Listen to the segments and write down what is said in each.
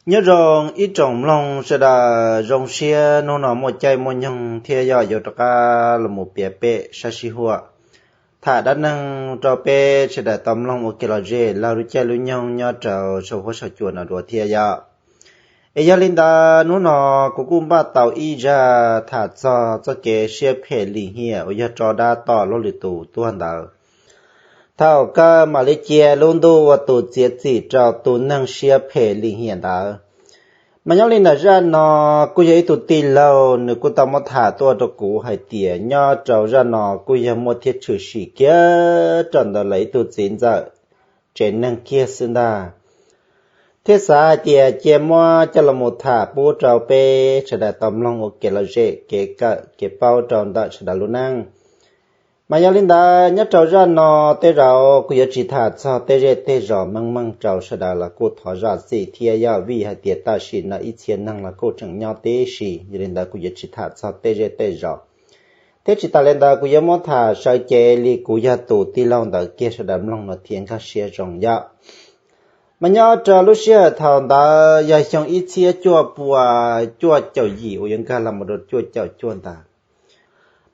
Nyob zoo ib tsoom mloog sawv daws, zoo siab hnub no muaj caij muaj nyoog thiab yog yuav rov qab los mus piav pem sab sij huam tham dab neeg rau peb sawv daws tau mloog ua kev lom zem laug lub caij lub nyoog nyob rau saum huab saum cua no dua thiab yom. Es yog li ntawd hnub no kuv kuj npaj tau ib zaj tham txog txoj kev siab phem lim hiam uas yog rov dab tom luag lwm tus tuag ntawd. Thaum kawg mam li cia lub ntuj ua tus txiav txim rau tus neeg siab phem lim hiam ntawd. Mas nyob li ntawm zaj no kuj yog ib tug tij laug nws kuj tau muab tham tuaj rau kuv hais tias nyob rau zaj no kuj yog muaj thiab tshwm sim kiag rau ntawm lawv ib tug txiv ntxawm tsev neeg kiag xwb ntag. Thiab xav hais tias cia muab coj los mus tham pub rau peb sawv daws tau mloog ua kev lom zem, kev kawm kev paub rau ntawm sawv daws lub neej. Mas yog li ntawd nyob rau zaj no tej zaum kuv yuav tsis tham txog tej zej tej zos meej meej rau sawv daws los kuj thov zam txim thiab yog vim hais tias tam sim no ib txhia neeg los kuj tseem nyob tib si, yog li ntawd kuv yuav tsis tham txog tej zej tej zos. Thiab tsis tas li ntawd kuv yuav muab tham sawv cev li kuv yog tus tij laug ntawd kiag sawv daws mloog no thiaj nkag siab zoo yom. Mas nyob rau lub sij hawm thaum ntawd yog xyoo ib txhiab cuaj pua cuaj caum yim uas yuav nkag los mus rau cuaj caum cuaj ntawd.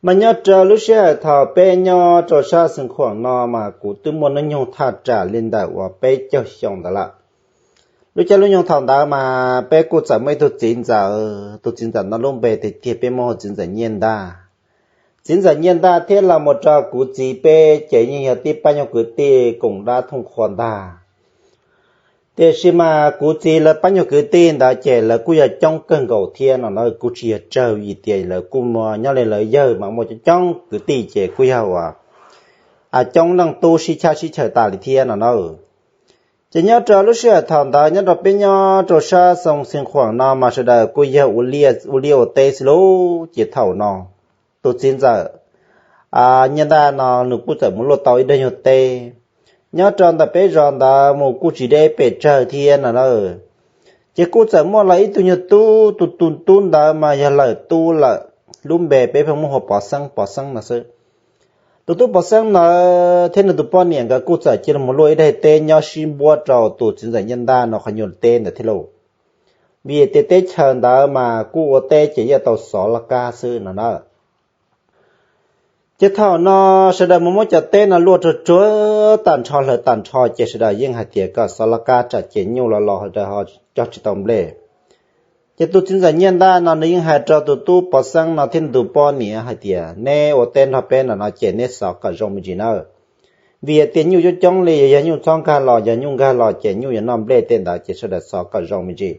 Mas nyob rau lub sij hawm thaum peb nyob rau sab Xeev Khuam no mas kuv twb muaj hnub nyoog thaj tsam li ntawm uas peb caug xyoo ntawd lawm. Lub caij lub nyoog thaum ntawd mas peb kuj txawm muaj ib tug txiv ntxawm, tus txiv ntxawm no lub npe tiag tiag peb muab hu txiv ntxawm Nyiaj Ntaj. Txiv ntxawm Nyiaj Ntaj thiab los mus rau kuv txiv peb ces yeej yog tib pab nyuag kwv tij koom dab thooj qhua ntag. Tiam sis mas kuv txiv lawv pab nyuag kwv tij ntawd ces lawv kuj yog coob kawg nkaus thiab no na, kuj tsis yog tsawg vim tias lawv kuj muaj, nyob li lawv yawg mas muaj coob coob kwv tij ces kuj yog uas coob leej tub sib chab sib chaws tas li thiab no na. Ces nyob rau lub sij hawm thaum ntawd nyob rau peb nyob rau sab Xoo Xeev Khuam no mas sawv daws kuj yog ua liaj ua teb xwb lauj. Ces thaum no tus txiv ntxawm Nyiaj Ntaj no nws kuj txawm mus luaj tau ib daig nyuag teb nyob rau ntawm peb zos ntawd mus kuj tsis deb pes tsawg thiab no na. Ces kuj txawm muaj los ib tug nyuag tub, tus tus tub ntawd mas yog lawm tub lawm, lub npe peb pheej muab hu Pov Xeeb, Pov Xeeb no xwb. Tus tub Pov Xeeb ntawd thiab nws tus poj niam nkawd kuj txawm cia li mus luaj ib daig teb nyob sib npuab rau tus txiv ntxawm Nyiaj Ntaj no qhov nyuag teb ntawd thiab lauj. Vim tias teb chaws ntawd mas kuj ua teb ces yeej tau xov laj kab xwb no na. Ces thaum no sawv daws mus muab cov teb no luaj rau tsuag tag nrho hlawv tag nrho ces sawv daws yeej hais tias kom xov laj kab tsam ces nyuj los los sawv daws ho cog tsis tau nplej. Ces tus txiv ntxawm Nyiaj Ntaj no nws yeej hais rau tus tub Pov Xeeb no thiab nws tus poj niam hais tias neb ua teb nrog peb no no ces neb xov kom zoo me ntsis nawb. Vim tias nyuj coob coob li, yog nyuj txhob nkag los, yog nyuj nkag los ces nyuj yuav noj nplej tej ntawd ces sawv daws xov kom zoo me ntsis.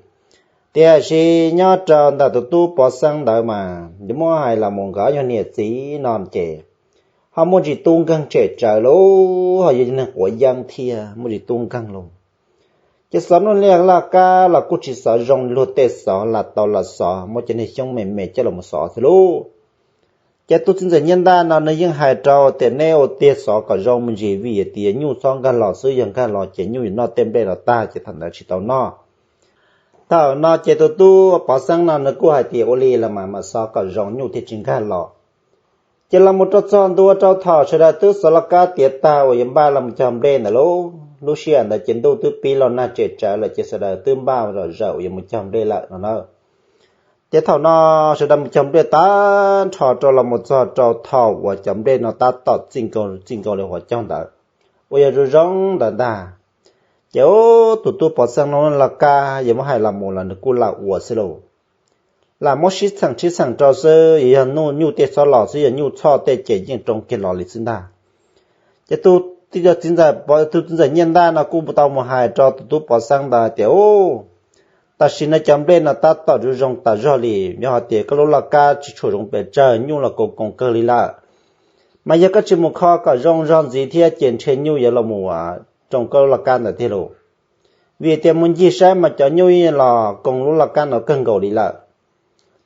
Tiam sis nyob rau ntawm tus tub Pov Xeeb ntawd mas yuav muab hais los mus nkawd ob nyuag niam txiv no ces ho muaj ntsis tub nkeeg tsem tsawv lauj, ho yog neeg quav yeeb thiab muaj ntsis tub nkeeg lauj. Ces xov nyuj laj kab los kuj tsis xov zoo luag tej xov lam tau lam xov muab cov niag xyoob me me coj los mus xov xwb lauj. Ces tus txiv ntxawm Nyiaj Ntaj no nws yeej hais rau tias neb ua tiag xov kom zoo me ntsis vim tias nyuj txhob nkag los xwb, yog nkag los ces nyuj yuav noj tej nplej los tag ces thaum ntawd tsis tau noj. Thaum no ces tus tub Pov Xeeb no nws kuj hais tias ua li los mas mam xov kom zoo nyuj thiaj tsis nkag los. Ces los mus rau txog ntua rau thaum sawv daws twb xov laj kab tiav tag uas yuav npaj los mus cog nplej ntawd lauj, lub sij hawm ntawd ces ntuj twb pib los nag tsem tsawv lawm ces sawv daws twb npaj zom zaws uas yuav mus cog nplej lawm no na. Ces thaum no sawv daws mus cog nplej tag nrho rau los mus txog rau thaum uas cov nplej no tab tom txij nkaus txij nkaus li uas cog ntawd uas yog zoo zoo ntawd ntag. Ces tus tub Pov Xeeb no laj kab yog muab hais los mus los nws kuj lam ua xwb lauj. Lam muab sib txheem sib txheem rau xwb, yog yog nyuj tej txhob los xwb, yog nyuj txhoj tej ces yeej roo kiag los li xwb ntag. Ces tus txiv ntxawm, tus txiv ntxawm Nyiaj Ntaj no kuj tau mus hais rau tus tub Pov Xeeb ntawd tias, tam sim no cov nplej no tab tom zoo zoo tas zog li, yog hais tias koj lub laj kab tsis tshua zoo pes tsawg, nyuj los koos koos kawg li lawm. Mas yog koj tsis mus kho kom zoo zog ntxiv thiab ces ntshe nyuj yuav los mus rau koj lub laj kab ntawd tiag lauj. Vim tias mus ncig saib mas cov nyuj los koos lub laj kab no kawg nkaus li lawm.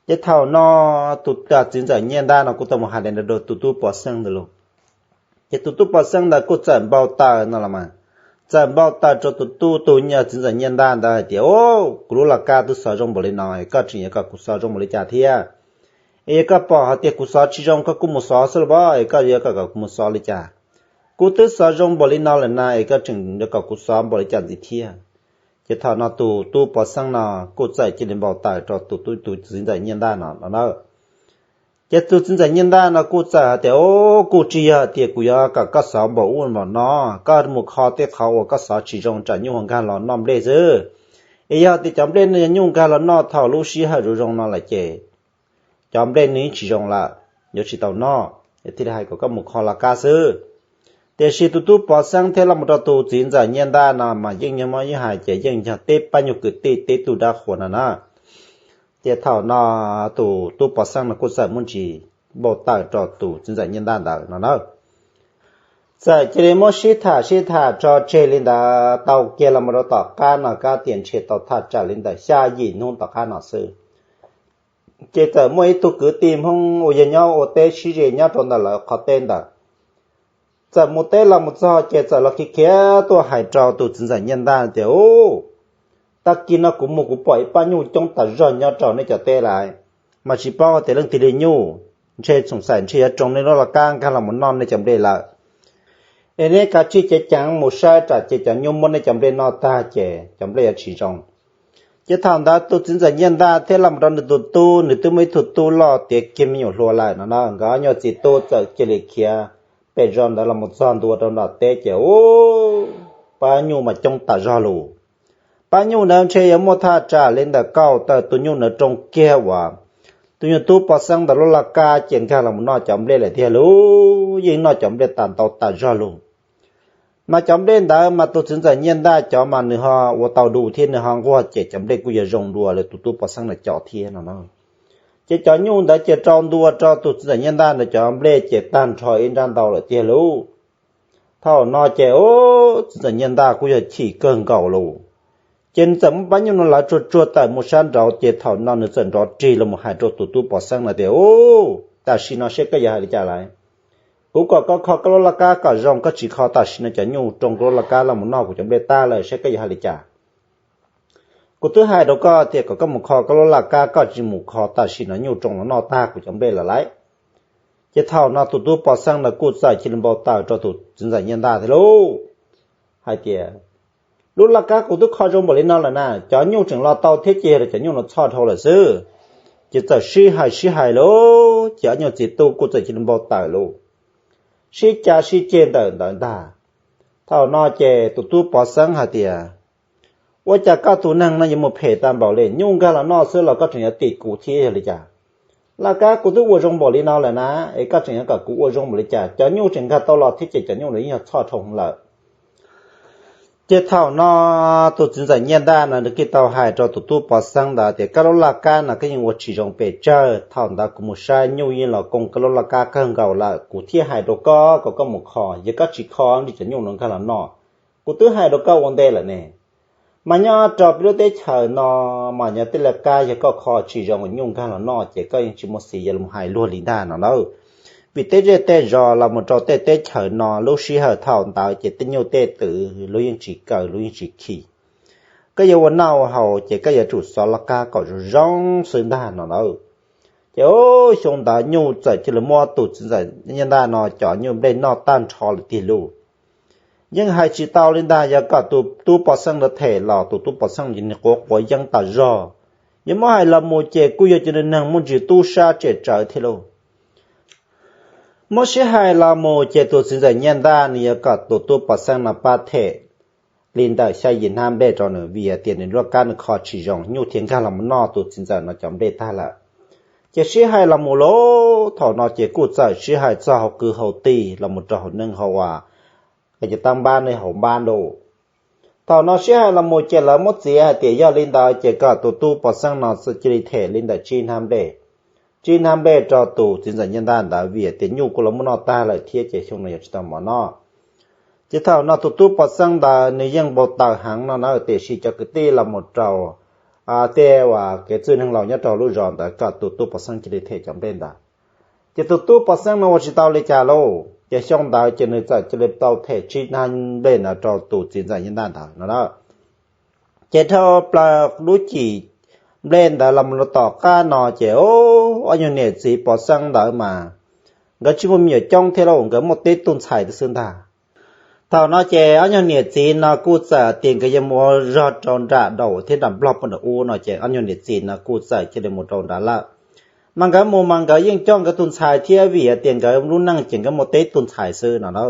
Ces thaum no tus txiv ntxawm Nyiaj Ntaj no kuj tau mus hais li ntawd rau tus tub Pov Xeeb ntawd lauj. Ces tus tub Pov Xeeb ntawd kuj txawm npau taws no los mas, txawm npau taws rau tus tub tus txiv ntxawm Nyiaj Ntaj ntawd hais tias, kuv lub laj kab twb xov zoo npaum li no, koj tseem yuav kom kuv xov zoo npaum li cas thiab? Es yog koj pom hais tias kuv xov tsis zoo koj kuj mus xov xwb los as, es koj yuav kom kuv mus xov li cas? Kuv twb xov zoo npaum li no lawm na, es koj tseem yuav kom kuv xov npaum li cas ntxiv thiab? Ces thaum no tus tub Pov Xeeb no kuj txawm cia li npau taws rau tus tub, tus txiv ntxawm Nyiaj Ntaj no no na. Ces tus txiv ntxawm Nyiaj Ntaj no kuj txawm hais tias, Au, kuj tsis yog tias kuv yuav kom koj xov npaum ub npaum no, koj mus kho tej qhov uas koj xov tsis zoo tsam nyuj ho nkag los noj nplej xwb. Es yog tias cov nplej no yog nyuj nkag los noj thaum lub sij hawm zoo zoo no lawm ces cov nplej no yeej tsis zoo lawm, yuav tsis tau noj, es thiaj li hais kom koj mus kho laj kab xwb. Tiam sis tus tub Pov Xeeb thiab los mus rau tus txiv ntxawm Nyiaj Ntaj no mas yeej nyob mob yeej hais ces yeej yog teb pab nyuj kwv tij teb tug dab qhuas no na. Ces thaum no tus tub Pov Xeeb no kuj txawm muaj ntsis npau taws rau tus txiv ntxawm Nyiaj Ntaj ntawd no na. Txawm cia li muab sib tham sib tham tso tseg li ntawd tau kiag los mus rau tom qab no, kab tias ntshe tau thaj tsam li ntawm xya yim hnub tom qab no xwb. Ces txawm muaj ib tug kwv tij Hmoob uas yog nyob ua teb sib ze nyob rau ntawm lawv qhov teb ntawd, txawm mus teb los mus txog ces txawm los khiav khiav tuaj hais rau tus txiv ntxawm Nyiaj Ntaj tias, Ub, tag kis no kuv mus kuv pom ib pab nyuj coob tas zog nyob rau nej cov teb lawm, mas tsis paub tias leej twg li nyuj, ntshe txhoom xaim ntshe yuav tsoo nej lub laj kab nkag los mus noj nej cov nplej lawm. Es nej kav tsij ceev ceev mus saib tsam ces cov nyuj muab nej cov nplej noj tag ces cov nplej yuav tsis zoo. Ces thaum ntawd tus txiv ntxawm Nyiaj Ntaj thiab los mus rau nws tus tub, nws twb muaj ib tug tub loj tiav kiag me nyuam hluas lawm no na, nkawd ob nyuag txiv tub txawm cia li khiav pem zos ntawd los mus txog ntua rau nram teb ces, ub, pab nyuj mas coob tas zog lus. Pab nyuj ntawd ntshe yuav muaj thaj tsam li ntawm kaum tawm tus nyuj ntawd rooj kiag uas tus nyuag tub Pov Xeeb ntawd lub laj kab ces nkag los mus noj cov nplej lawm tiag lauj, yeej noj cov nplej tas ntau tas zog lus. Mas cov nplej ntawd mas tus txiv ntxawm Nyiaj Ntaj cov mas nws ho ua tau dus thiab nws ho nquag ces cov nplej kuj yog zoo dua lawm tus tub Pov Xeeb ntawd cov thiab no na. Ces cov nyuj ntawd ces rau ntua rau tus txiv ntxawm Nyiaj Ntaj ntawd cov nplej ces tag nrho ib nrab ntau lawm tiag lauj. Thaum no ces, ub, txiv ntxawm Nyiaj Ntaj kuj yog chim kawg nkaus lauj. Ces nws txawm muab pab nyuj no lawv tsuag tsuag tawm mus sab nraud ces thaum no nws txawm nrov rig los mus hais rau tus tub Pov Xeeb no tias, Ub, tam sim no seb koj yuav hais li cas lawm? Kuv kom koj kho koj lub laj kab kom zoo, koj tsis kho tam sim no cov nyuj rooj koj lub laj kab los mus noj kuv cov nplej tag lawm, seb koj yuav hais li cas? Kuv twb hais rau koj tias kom koj mus kho koj lub laj kab, koj tsis mus kho, tam sim no nyuj rooj los noj tag kuv cov nplej lawm lauj. Ces thaum no tus tub Pov Xeeb ntawd kuj txawm cia li npau taws rau tus txiv ntxawm Nyiaj Ntaj thiab lauj, hais tias, Lub laj kab kuv twb kho zoo npaum li no lawm na, cov nyuj tseem los tau thiab ces yog cov nyuj no txhoj dhau lawm xwb. Ces txawm sib hais sib hais lauj, ces ob nyuag txiv tub kuj txawm cia li npau taws lauj, sib cav sib ceg ntawm ntawd ntag. Thaum no ces tus tub Pov Xeeb hais tias, Ua cas koj tus neeg no yuav mus phem tag npaum li, nyuj nkag los noj xwb los koj tseem yuav tim kuv thiab yog li cas? Laj kab kuv twb ua zoo npaum li no lawm na, es koj tseem yuav kom kuv ua zoo npaum li cas? Cov nyuj tseem nkag tau los thiab ces cov nyuj no yeej yog txhoj dhau lawm. Ces thaum no tus txiv ntxawm Nyiaj Ntaj no nws kuj tau hais rau tus tub Pov Xeeb ntawd tias, Koj lub laj kab no koj yeej ua tsis zoo pes tsawg, thaum ntawd kuv mus saib nyuj yeej los koom koj lub laj kab kawg nkaus lawm, kuv thiaj hais rau koj kom koj mus kho, yog koj tsis kho li cov nyuj no nkag los noj. Kuv twb hais rau koj ua ntej lawm ne, mas nyob rau peb lub teb chaws no mas nyob tej laj kab yog koj kho tsis zoo nyuj nkag los noj ces koj yeej tsis muaj xiv yuav los hais luag li ntag no na. Vim tej zej tej zos los mus rau tej teb chaws no lub sij hawm thaum ntawd ces tej nyuj tej twm luag yeej tsis kaw luag yeej tsis khi. Koj yuav ua noj ua haus ces koj yuav tsum xov laj kab kom zoo zoo xwb ntag no na. Ces xyoo ntawd nyuj txawm cia li muab tus txiv ntxawm Nyiaj Ntaj no cov nyuj nplej noj tag nrho lawm tiag lauj. Yeej hais tsis tau li ntag, yog kom tus tub Pov Xeeb ntawd them los tus tub Pov Xeeb ces nws quav quav yeeb tas zog. Yog muab hais los mus ces kuj yog cov neeg muaj ntsis tub sab tsem tsawv thiab lauj. Muab sib hais los mus ces tus txiv ntxawm Nyiaj Ntaj nws yuav kom tus tub Pov Xeeb no pab them li ntawm xya yim hnab nplej rau nws vim hais tias nws lub kab nws kho tsis zoo, nyuj thiaj nkag los mus noj tus txiv ntxawm no cov nplej tag lawm. Ces sib hais los mus lauj, thaum no ces kuj txawm sib hais txog hauv kwv hauv tij los mus rau hauv neeg hauv as, ces tab npab ne hauv npab lauj. Thaum no sib hais los mus ces lawv muab txiav hais tias yog li ntawd ces kom tus tub Pov Xeeb no cia li them li ntawm tsib hnab nplej. Tsib hnab nplej rau tus txiv ntxawm Nyiaj Ntaj ntawd vim tias nyuj kuj los muab noj tag lawm thiab ces xyoo no yuav tsis tau mov noj. Ces thaum no tus tub Pov Xeeb ntawd nws yeej npau taws heev no na, tiam sis cov kwv tij los mus rau tej uas kev txwj neeg laus nyob rau lub zos ntawd kom tus tub Pov Xeeb cia li them cov nplej ntawd. Ces tus tub Pov Xeeb no ua tsis tau li cas lauj, ces xyoo ntawd ces nws txawm cia li tau them tsib hnab nplej ntawd rau tus txiv ntxawm Nyiaj Ntaj ntawd no na. Ces dhau plaws lub cim nplej ntawd los mus rau tom qab no ces ob nyuag niam txiv Pov Xeeb ntawd mas nkawd tsis muaj me nyuam coob thiab lauj, nkawd muaj tib tug ntxhais xwb ntag. Thaum no ces ob nyuag niam txiv no kuj txawm tias nkawd yuav mus ua zog rau nram daus thiab nram nplog pem nram ub no ces ob nyuag niam txiv no kuj txawm cia li mus rau nrad lawm. Mas nkawd mus mas nkawd yeej coj nkawd tus ntxhais thiab vim hais tias nkawd lub neej ces nkawd muaj tib tug ntxhais xwb no na.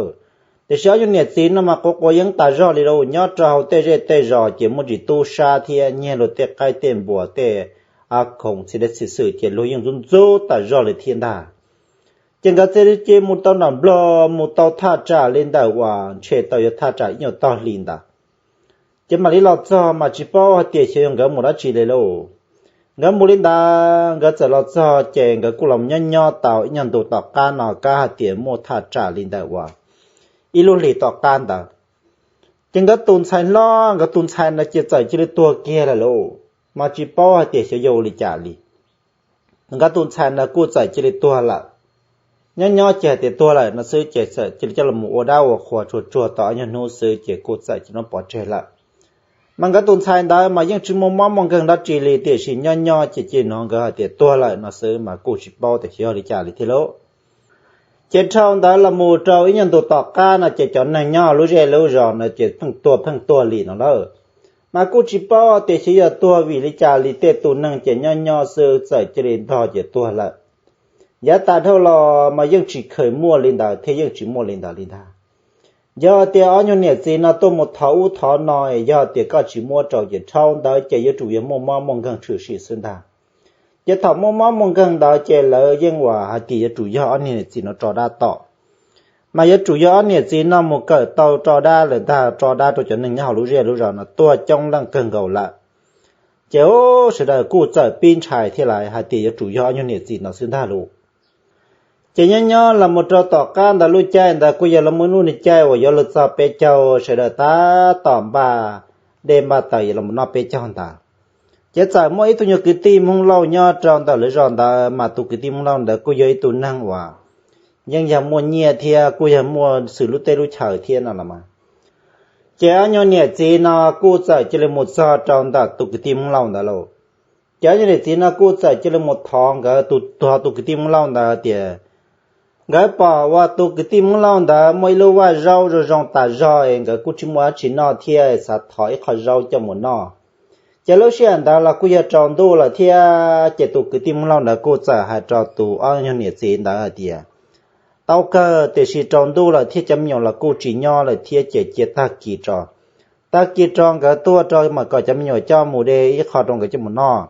Tiam sis ob nyuag niam txiv no mas quav quav yeeb tas zog li lauj, nyob rau hauv tej zej tej zos ces muaj ntsis tub sab thiab nyiag luag tej qaib tej npua tej av khoom txhia dab txhia xwm ces luag yeej ntxub ntxub tas zog li thiab ntag. Ces nkawd txawm cia li mus tau nram nplog mus tau thaj tsam li ntawm uas ntshe tau yuav thaj tsam ib nyuag tog hli ntawd. Ces mam li los txog mas tsis paub hais tias xyov yog nkawd mus dab tsi li lauj. Nkawd mus li ntawd nkawd txawm los txog ces nkawd kuj los nyob nyob tau ib nyuag ntu tom qab no kab hais tias muaj thaj tsam li ntawm uas ib lub hlis tom qab ntawd. Ces nkawd tus ntxhais hlob nkawd tus ntxhais no ces txawm cia li tuag kiag lawm lauj, mas tsis paub hais tias xyov yog ua li cas li. Nkawd tus ntxhais no kuj txawm cia li tuag lawm. Nyob nyob ces hais tias tuag lawm no xwb ces txawm cia li coj los ua dab ua qhua tsuag tsuag tau ob nyuag hnub xwb ces kuj txawm cia li pov tseg lawm. Mas nkawd tus ntxhais ntawd mas yeej tsis muaj mob muaj nkeeg dab tsi li, tiam sis nyob nyob ces cia li hnov nkawd hais tias tuag lawm no xwb mas kuj tsis paub tias xyov yog li cas li thiab lauj. Ces dhau ntawd los mus rau ib nyuag ntu tom qab no ces cov neeg nyob lub zej lub zos no ces pheej tuag pheej tuag li no lawm. Mas kuj tsis paub tias xyov yog tuag vim li cas li, tej tus neeg ces nyob nyob xwb txawm cia li ntog ces tuag lawm. Yav tas dhau los mas yeej tsis kheev muaj li ntawd thiab yeej tsis muaj li ntawd li ntag. Yog tias ob nyuag niam txiv no tuaj mus thov ub thov no, yog tias koj tsis muab rau ces dhau ntawd ces yuav tsum yog muaj mob muaj nkeeg tshwm sim xwb ntag. Ces thaum muaj mob muaj nkeeg ntawd ces lawv yeej uas hais tias yuav tsum yog ob niag niam txiv no tso dab tom. Mas yuav tsum yog ob niam txiv no mus kawm tau tso dab lawm ntag, tso dab rau cov neeg nyob hauv lub zej lub zos no tuag coob leej kawg nkaus lawm. Ces sawv daws kuj txawm pib ntshai thiab lawm hais tias yuav tsum yog ob nyuag niam txiv no xwb ntag lauj. Ces nyob nyob los mus rau tom qab ntawd lub caij ntawd kuj yog los muaj lub niag caij uas yuav luag txog peb caug, sawv daws tab tom npaj dej npaj taws yuav los noj peb caug ntawd. Ces txawm muaj ib tug nyuag kwv tij Hmoob Lauj nyob rau ntawm lawv zos ntawd, mas tus kwv tij Hmoob Lauj ntawd kuj yog ib tug neeg uas yeej yog muaj nyiaj thiab kuj yog muaj xwm lub teb lub chaw thiab no los mas. Ces ob nyuag niam txiv no kuj txawm cia li mus txog rau ntawm tus kwv tij Hmoob Lauj ntawd lauj. Ces ob nyuag niam txiv no kuj txawm cia li mus thov nkawd tus, thov tus kwv tij Hmoob Lauj ntawd tias, nkawd pom uas tus kwv tij Hmoob Lauj ntawd muaj ib lub vaj zaub zoo zoo tas zog es nkawd kuj tsis muaj dab tsi noj thiab xav thov ib qho zaub coj mus noj. Ces lub sij hawm ntawd los kuj yog tsaus ntuj lawm thiab, ces tus kwv tij Hmoob Lauj ntawd kuj txawm hais rau tus ob nyuag niam txiv ntawd hais tias, tau kawg, tiam sis tsaus ntuj lawm thiab cov me nyuam los kuj tsis nyob lawm thiab ces cia tag kis tso. Tag kis tso nkawd tuaj rau mas kom cov me nyuam coj mus de ib qho rau nkawd coj mus noj.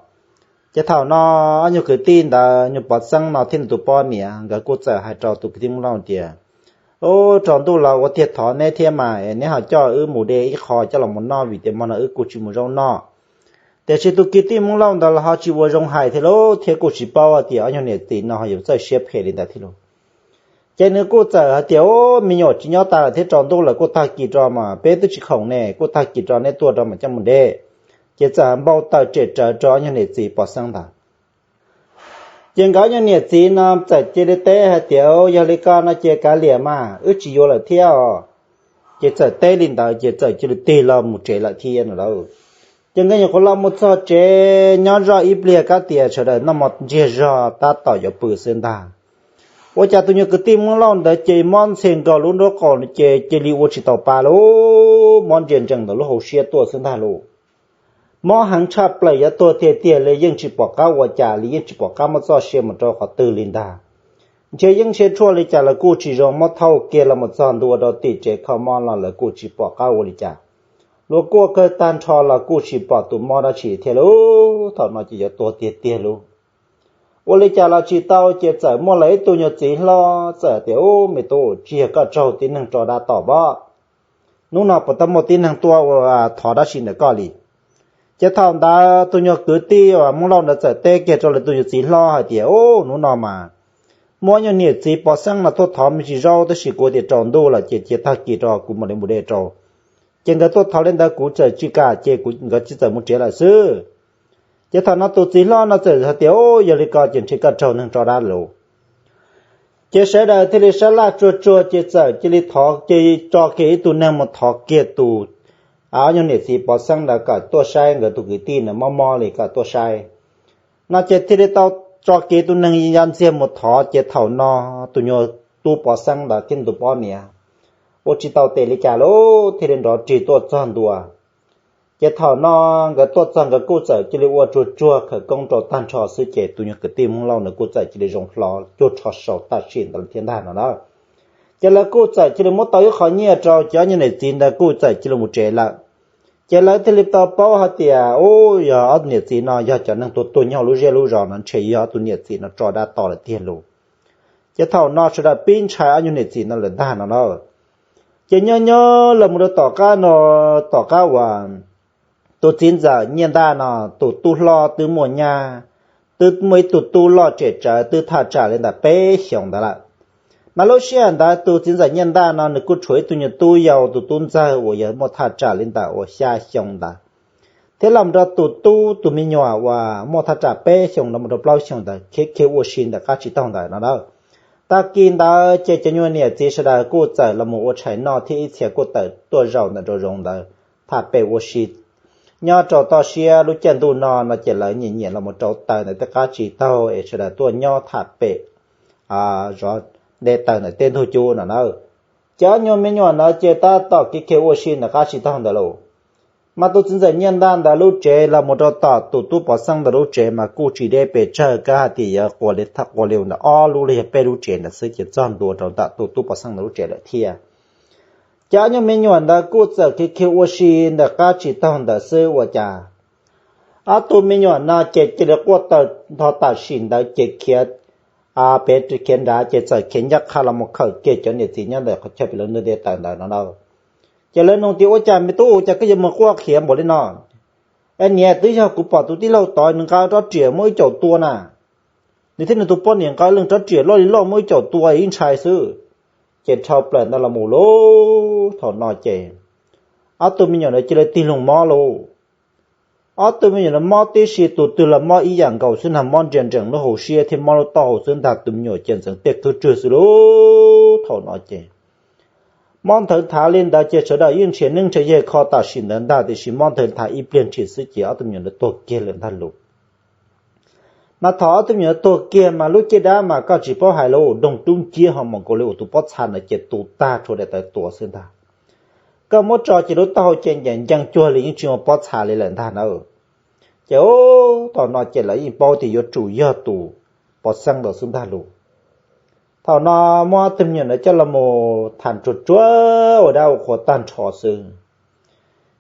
Ces thaum no ob nyuag kwv tij ntawd, nyuag Pov Xeeb no thiab nws tus poj niam, nkawd kuj txawm hais rau tus kwv tij Hmoob Lauj tias, ub, tsaus ntuj los ua tiag thov neb thiab mas es neb ho coj wb mus de ib qho coj los mus noj vim tias hmo no wb kuj tsis muaj zaub noj. Tiam sis tus kwv tij Hmoob Lauj ntawd los ho tsis ua zoo hais thiab lauj, thiab kuj tsis paub hais tias ob nyuag niam txiv no ho yuav txawj siab phem li ntawd thiab lauj. Ces nws kuj txawm hais tias, ub, me nyuam tsis nyob tas lawm thiab tsaus ntuj lawm, kuj tag kis tso mas peb twb tsis khoom ne, kuj tag kis tso neb tuaj rau mas coj mus de. Ces txawm npau taws tsem rawv rau ob nyuag niam txiv Pov Xeeb ntawd. Ces nkawd ob nyuag niam txiv no txawm cia li teb hais tias, yog li ko no ces kav liam mas wb tsis yuav lawm thiab os. Ces txawm teb li ntawd ces txawm cia li tig los mus tsev lawm thiab no lauj. Ces nkawd nyuam qhuav los mus txog tsev nyob zoj ib pliag kab tias sawv daws noj mov ntsiag zog tab tom yuav pw xwb ntag. Ua cas tus nyuag kwv tij Hmoob Lauj ntawd ces mob ntxhe nkaus lub nraub qaum ces cia li ua tsis tau pa lauj, mob ntsia ntsees ntawm lub hauv siab tuaj xwb ntag lauj. Mob heev tshaj plaws yuav tuag tiag tiag li, yeej tsis pom qab ua cas li, yeej tsis pom qab muab txoj sia mus rau qhov twg li ntag. Ntshe yeeb ntshe tshuaj li cas los kuj tsis zoo, mob thauj kiag los mus txog ntua rau tim tsev kho mob los lawv kuj tsis pom qab ua li cas. Luag kuaj kawg tag nrho los kuj tsis pom tus mob dab tsi thiab lauj, thaum no ces yuav tuag tiag tiag lauj. Ua li cas los tsis tau ces txawm muaj lawv ib tug nyuag txiv hlob txawm tias, ub, me tub, tsis yog koj raug tib neeg tso dab tom pob, hnub no puas tau muaj tib neeg tuaj ua thov dab tsi ntawm koj li? Ces thaum ntawd tus nyuag kwv tij uas Hmoob Lauj ntawd txawm teb kiag rau lawv tus nyuag txiv hlob hais tias, ub, hnub no mas muaj nyuag niam txiv Pov Xeeb no tuaj thov me ntsis zaub, tab sis kuv tias tsaus ntuj lawm ces cia tag kis rau kuv mam li mus de rau. Ces nkawd tuaj thov li ntawd kuv txawm tsis kam ces kuv, nkawd tsis txawm mus tsev lawm xwb. Ces thaum no tus txiv hlob no txawm hais tias, ub, yog li ko ces ntshe koj raug neeg tso dab lauj. Ces sawv daws thiaj li sab laj tsuag tsuag ces txawm cia li thov, ces tso kiag ib tug neeg mus thov kiag tus, a, nyuag niam txiv Pov Xeeb ntawd kom tuaj saib nkawd tus kwv tij ntawd mob mob li kom tuaj saib. No ces thiaj li tau tso kiag tus neeg ya ntxiag mus thov, ces thaum no tus nyuag tub Pov Xeeb ntawd thiab tus poj niam ua tsis tau tes li cas lauj, thiaj li nrov rig tuaj txog ntua. Ces thaum no nkawd tuaj txog nkawd kuj txawm cia li ua tsuag tsuag khawv koob rau tag nrho xwb ces tus nyuag kwv tij Hmoob Lauj ntawd kuj txawm cia li zoo hlo cuag rho saud tam sim ntawd thiab ntag no na. Ces lawv kuj txawm cia li muab tau ib qho nyiaj rau cov nyuag niam txiv ntawd kuj txawm cia li mus tsev lawm. Ces lawv thiaj li tau paub hais tias, u, yog ob tug niam txiv no yog cov neeg tuag tuag nyob lub zej lub zos no ntshe yog ob tug niam txiv no tso dab to lawm tiag lauj. Ces thaum no sawv daws pib ntshai ob nyuag niam txiv no lawm ntag no na. Ces nyob nyob los mus rau tom qab no, tom qab uas tus txiv ntxawm Nyiaj Ntaj no tus tub hlob twb muaj nyab, twb muaj ib tug tub loj tsem tsawv twb thaj tsam li ntawm peb xyoos ntawd lawm. Mas lub sij hawm ntawd tus txiv ntxawm Nyiaj Ntaj no nws kuj tshuav ib tug nyuag tub yau, tus tub ntxawg uas yog muaj thaj tsam li ntawm uas xya xyoo ntawd, thiab los mus rau tus tub tus me nyuam uas muaj thaj tsam peb xyoos los mus rau plaub xyoos ntawd khiav khiav ua si ntawm qab tsib taug ntawd no na. Tag kis ntawd ces cov nyuag niam txiv sawv daws kuj txawm los mus ua tshais noj thiab ib txhia kuj tawm tuaj zaum ntawm nraum zoov ntawd tham pem ua si. Nyob rau toj siab lub caij ntuj no no ces lawv nyiam nyiam los mus rauv taws ntawm tej qab tsib taug es sawv daws tuaj nyob tham pem zov nte taws ntawm tej ntug cub no na. Ces ob nyuag me nyuam ntawd ces tab tom khiav khiav ua si ntawm qab tsib taug ntawd lauj. Mas tus txiv ntxawm Nyiaj Ntaj ntawd lub tsev los mus rau tom tus tub Pov Xeeb ntawd lub tsev mas kuj tsis deb pes tsawg, kav hais tias yuav quas li ntawm ob lub los yog peb lub tsev ntawd xwb ces txog ntua rau ntawm tus tub Pov Xeeb ntawd lub tsev lawm thiab. Ces ob nyuag me nyuam ntawd kuj txawm khiav khiav ua si ntawm qab tsib taug ntawd xwb ua cas ob tug me nyuam no ces cia li quaj tawm nrho tam sim ntawd ces khiav pem khiav nrad ces txawm khiav ncaj qha los mus khawm kiag cov niam txiv nyob ntawm qhov chaw pem lawv nte taws ntawd no na. Ces lawv nug tias, ua cas me tub, cas koj yuav mus quaj khiav npaum li no? Es niam, twb yog kuv pom tus tij laug tod nws nqa rab riam muab wb caum tua na. Nws thiab nws tus poj niam nqa leej rab riam loj li loj muab wb caum tua ib ntshai xwb. Ces dhau plaws ntawd los mus lauj, thaum no ces ob tug me nyuam ntawd cia li tig loo mob lauj. Ob tug me nyuam ntawd mob tib si, tus twg los mob ib yam nkaus xwb na, mob nrias nrees lub hauv siab thiab mob lub taub hau xwb ntag, tus me nyuam ces ntxeev tej khwb rwg xwb lauj. Thaum no ces mob nthawv nthav li ntawd ces sawv daws yeej nrhiav neeb nrhiav yaig kho tam sim ntawd ntag, tiam sis mob nthawv nthav ib pliag ntshis xwb ces ob tug me nyuam ntawd tuag kiag lawm ntag lauj. Mas thaum ob tug me nyuam ntawd tuag kiag mas lub caj dab mas koj tsis paub hais lauj, doog dub nciab ho mus nkaus li uas tus pob txha ntawd ces tu tag rau daim tawv tuav xwb ntag. Koj muab tso ces lub taub hau ces ncaim ncees cuag li yeej tsis muaj pob txha li lawm ntag na. Ces thaum no ces lawv yeej paub tias yuav tsum yog tus Pov Xeeb ntawd xwb ntag lauj. Thaum no muab ob tug me nyuam ntawd coj los mus tham tsuag tsuag ua dab ua qhua tag nrho xwb.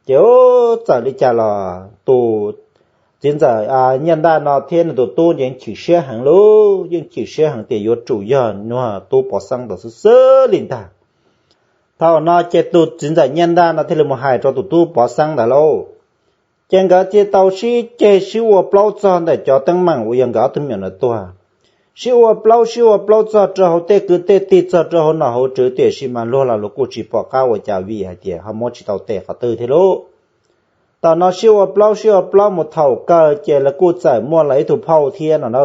Ces txawm li cas los tus txiv ntxawm Nyiaj Ntaj no thiab nws tus tub yeej chim siab heev lauj, yeej chim siab heev tias yuav tsum yog nyuag tub Pov Xeeb ntawd xwb xwb li ntag. Thaum no ces tus txiv ntxawm Nyiaj Ntaj no thiaj li mus hais rau tus tub Pov Xeeb ntawd lauj. Ces nkawd thiaj tau sib ceg sib ua plaub txog ntawm cov teeb meem uas yog nkawd ob tug me nyuam ntawd tuag. Sib ua plaub sib ua plaub txog rau hauv tej kwv tej tij, txog rau hauv nom hauv tswv, tiam sis mas luag los luag kuj tsis pom qab ua cas vim hais tias ho muab tsis tau tes qhov twg thiab lauj. Thaum no sib ua plaub sib ua plaub mus thaum kawg ces lawv kuj txawm muaj lawv ib tug phauj thiab no na.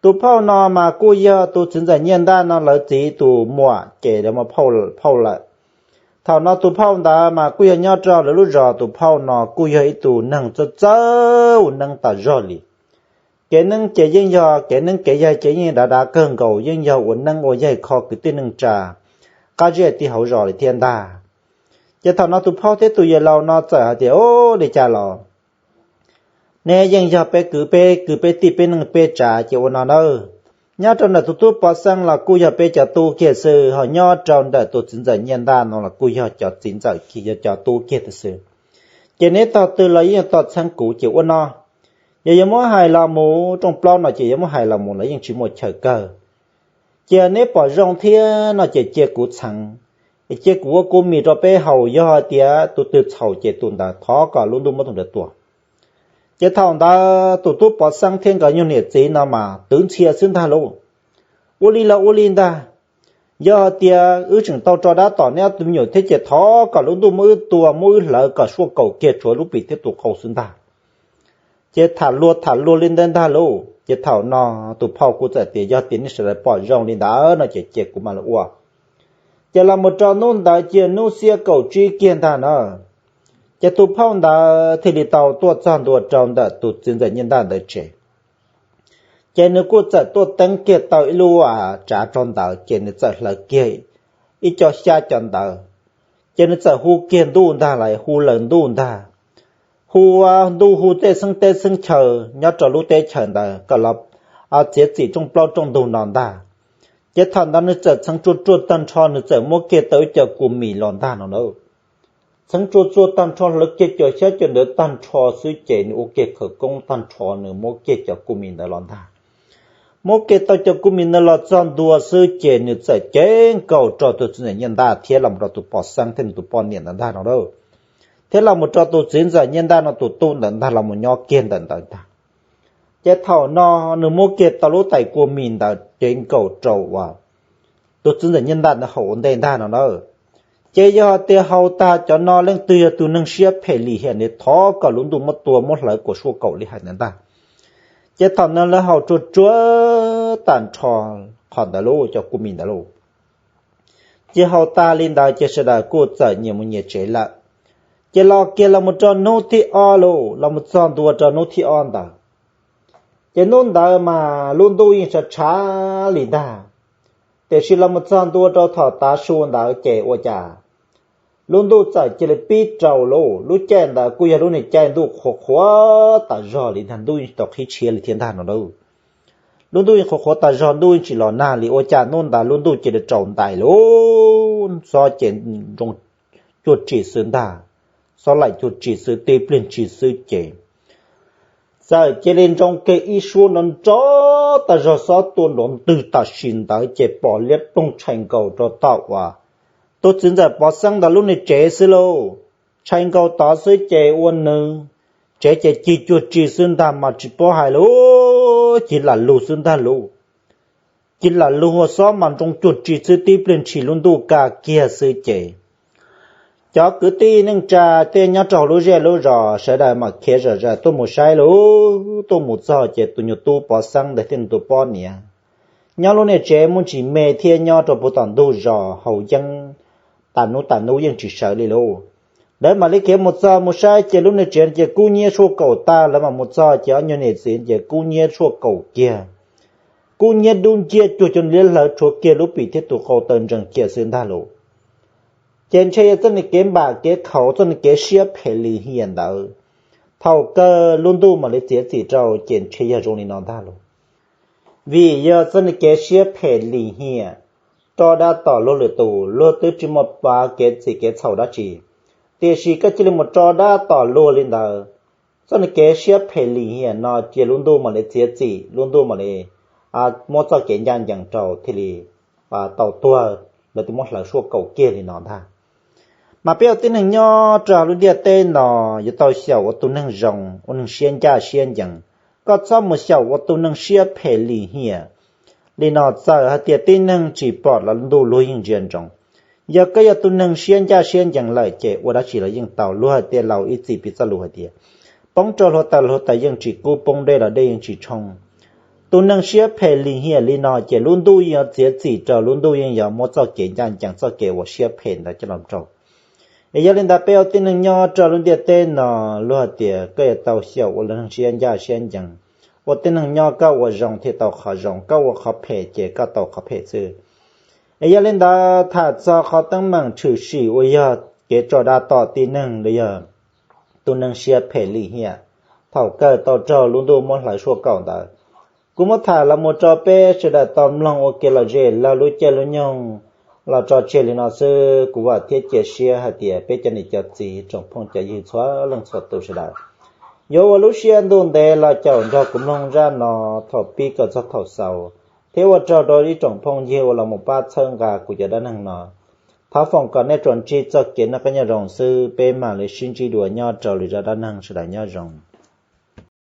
Tus phauj no mas kuj yog tus txiv ntxawm Nyiaj Ntaj no lawv txiv tus muam ces lawv muaj phauj lawm. Thaum no tus phauj ntawd mas kuj yog nyob rau lawv lub zos, tus phauj no kuj yog ib tug neeg txawj txawj ua neeb tas zog li. Kev neeb ces yeej yog kev neeb kev yaig ces yeej dav dav kawg nkaus, yeej yog ua neeb ua yaig kho kwv tij neej tsa qab zej tij hauv zos li thiab ntag. Ces thaum no tus phauj thiab tus yawg laus no txawm hais tias, o, li cas los neb yeej yog peb kwv peb kwv peb tij peb neej peb tsav ces ua no nawb. Nyob rau ntawm tus tub Pov Xeeb los kuj yog peb cov tub kiag xwb, ho nyob rau ntawm tus txiv ntxawm Nyiaj Ntaj no los kuj yog cov txiv ntxawm kiag, yog cov tub kiag xwb. Ces neb tog twg los yeej yog tog txheeb kuv ces ua no. Yog yuav muab hais los mus rooj plaub no ces yuav muab hais los mus los yeej tsis muaj chaw kawg. Cia neb pom zoo thiab no ces cia kuv txheev, cia kuv ua kua mis rau peb haus, yog hais tias tus twg txhaum ces tus ntawd thov kom lub ntuj muab tus ntawd tua. Ces thaum ntawd tus tub Pov Xeeb thiab nkawd nyuag niam txiv no mas twv ntxhia xwb ntag lauj. Ua li los ua li ntag, yog hais tias wb tseem tau tso dab tom neb ob tug me nyuam thiab ces thov kom lub ntuj muab wb tua muab wb hlawv kom suaj kaum kiag tshuav lub pim thiab tus qau xwb ntag. Ces tham luag tham luag li ntawd ntag lauj, ces thaum no tus phauj kuj txawm tias yog tias nej sawv daws pom zoo li ntawd no ces cia kuv mam li ua. Ces los mus rau hnub ntawd cia hnub xiab kaum tsib kiag ntag na, ces tus phauj ntawd thiaj li tau tuaj txog ntua rau ntawm tus txiv ntxawm Nyiaj Ntaj ntawd tsev. Ces nws kuj txawm tuaj teeb kiag tau ib lub tsav rau ntawd ces nws txawm hlawv kiag ib co xya co ntawd, ces nws txawm hu kiag ntuj ntag, los hu lawm ntuj ntag, hu ntuj hu tej xeeb teb xeeb chaw nyob rau lub teb chaws ntawd kom los txiav txim rooj plaub rooj ntug no ntag. Ces thaum ntawd nws txawm txheev tsuag tsuag tag nrho, nws txawm muab kiag tau ib co kua mis los ntag no na. Txheev tsuag tsuag tag nrho hlawv kiag cov xyab cov ntawv tag nrho xwb ces nws ua kiag khawv koob tag nrho, nws muab kiag cov kua mis ntawd los ntag. Muab kiag tau cov kua mis ntawd los txog ntua xwb ces nws txawm cev nkaus rau tus txiv ntxawm Nyiaj Ntaj thiab los mus rau tus Pov Xeeb thiab nws tus poj niam ntawd ntag no lauj, thiab los mus rau tus txiv ntxawm Nyiaj Ntaj no tus tub ntawd ntag los mus nyob kiag ntawm ntawd ntag. Ces thaum no nws muab kiag tau lub tais kua mis ntawd cev nkaus rau uas tus txiv ntxawm Nyiaj Ntaj ntawd haus ua ntej ntag no na. Ces yog hais tias haus tag cov no leej twg yog tus neeg siab phem lim hiam nws thov kom lub ntuj muab tua muab hlawv kuas suab kaum li hais ntawd ntag. Ces thaum no lawv haus tsuag tsuag tag nrho qhov ntawd lauj, cov kua mis ntawd lauj, ces haus tag li ntawd ces sawv daws kuj txawm nyias mus nyias tsev lawm. Ces los kiag los mus rau hnub thib ob lauj, los mus txog ntua rau hnub thib ob ntawd, ces hnub ntawd mas lub ntuj yeej tshav tshav li ntag. Tiam sis los mus txog ntua rau thaum tav su ntawd ces ua cas lub ntuj txawm cia li pib rau lauj. Lub caij ntawd kuj yog lub niag caij ntuj qhuav qhuav tas zog li ntag, ntuj yeej tsis tau qhib tshiab li thiab ntag no lauj. Lub ntuj yeej qhuav qhuav tas zog, ntuj yeej tsis los nag li, ua cas hnub ntawd lub ntuj cia li rau ntais lauj. Xob ces nroo cuag tsis xwb ntag, xob laim cuag tsis xwb, tib pliag ntshis xwb ces txawm cia li nroo kiag ib suab nrov nrov tas zog, xob tua nrov ntwg tam sim ntawd ces pom liab ploog tshais nkaus rau tom uas tus txiv ntxawm Pov Xeeb ntawd lub niag tsev xwb lauj. Tshais nkaus tod xwb ces ua nws tsev ces cig cuag tsis xwb ntag, mas tsis paub hais lauj, cig lam lug xwb ntag lauj. Cig lam lug ua xob mas nroo cuag tsis xwb, tib pliag ntshis lub ntuj kaj kiag xwb ces cov kwv tij neej tsa tej nyob rau hauv lub zej lub zos sawv daws mam khiav zom zaws tuaj mus saib lauj. Tuaj mus txog ces tus nyuag tub Pov Xeeb ntawd thiab nws tus poj niam nyob lub niag tsev muaj ntsis me thiab nyob rau puag tom ntug zos haus yeeb tas hnub tas hnub yeej tsis sawv li lauj. Lawv mam li khiav mus txog mus saib ces lub niag tsev ces kub hnyiab tshuaj kaum tag, lawv mam mus txog ces ob nyuag niam txiv ces kub hnyiab tshuaj kaum kiag, kub hnyiab dub nciab cuag cov liab hlawv, tshuav kiag lub pim thiab tus qau taw ntsees kiag xwb ntag lauj. Ces ntshe yog txoj niag kev npam kev khaum, txoj niag kev siab phem lim hiam ntawd, thaum kawg lub ntuj mam li txiav txim rau ces ntshe yog zoo li no ntag lauj. Vim yog txoj niag kev siab phem lim hiam, tso dab tom luag lwm tus, luag twb tsis muaj kev txim kev txhaum dab tsi, tiam sis koj cia li mus tso dab tom luag li ntawd, txoj niag kev siab phem lim hiam no ces lub ntuj mam li txiav txim, lub ntuj mam li muab txoj kev ncaj ncees rau thiaj li tau tuag, lawv thiaj muab hlawv suab kaum kiag li no ntag. Mas peb ua tib neeg nyob rau lub ntiaj teb no yuav tau xyaum ua tus neeg zoo, ua neeg siab ncaj siab ncees. Koj txhob mus xyaum ua tus neeg siab phem lim hiam li no, txawm hais tias tib neeg tsis pom los ntuj luag yeej ntsia ntsoov. Yog koj yog tus neeg siab ncaj siab ncees lawm ces ua dab tsi los yeej tau, luag hais tias laus ib txwm piv txoj lus hais tias, poob rau hluav taws, hluav taws yeej tsis kub, poob dej los dej yeej tsis tshoo. Tus neeg siab phem lim hiam li no ces lub ntuj yeej yuav txiav txim rau, lub ntuj yeej yuav muab txoj kev ncaj ncees, txoj kev uas siab phem ntawd coj los rau. Es yog li ntawd peb ua tib neeg nyob rau lub ntiaj teb no, luag hais tias koj yuav tau xyaum ua neeg siab ncaj siab ncees. Ua tib neeg nyob koj ua zoo thiaj tau qhov zoo, koj ua qhov phem ces koj tau qhov phem xwb. Es yog li ntawd tham txog qhov teeb meem tshwm sim uas yog kev tso dab tom tib neeg los yog tus neeg siab phem lim hiam, thaum kawg tau raug lub ntuj muab hlawv suab kaum ntawd, kuv muab tham los mus rau peb sawv daws tau mloog ua kev lom zem laug lub caij lub nyoog los tso tseg li no xwb. Kuv vam thiab cia siab hais tias peb cov niam cov txiv, tsoom phooj cov ywg txhua leej txhua tus sawv daws yuav ua lub siab ntuj ntev los caum nrog kuv mloog zaj no thaum pib kom txog thaum xaus, thiab ua tsaug rau ib tsoom phooj ywg uas los mus pab txhawb nqa kuv cov dab neeg no. Thov foom kom nej tsuas ntsib txoj kev noj qab nyob zoo xwb, peb mam li sib ntsib dua nyob rau lwm zaj dab neeg, sawv daws nyob zoo.